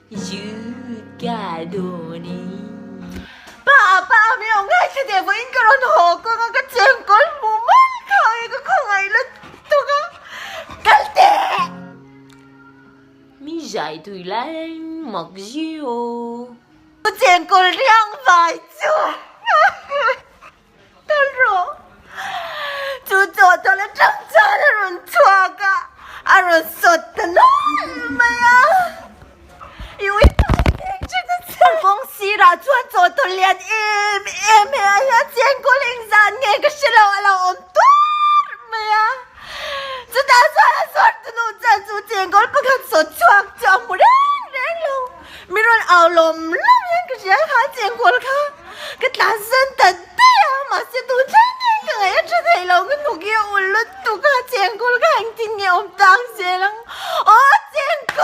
Zu ka dawn e. Pa pa mi lo ngaithla teh vawiin ka rawn haw kawng a ka chengkawl hmu mai kha e ka khawngaih lutuk a kal teh. Mi zai tui lai mak zio. Ka chengkawl riang vai chu kal rawh. Chu chaw tawlh atang chuan a rawn chhuak a, a rawn sawt ta nual mai a. I ui phai theng chu ka chhiar. Kawng sirah chuan chaw tawlh lian em em he ah hian chengkawl engzan nge ka hre lo a lo awm tuar mai a. Chutah chuan a zawrh tunu chuan chu chengkawl pakhat.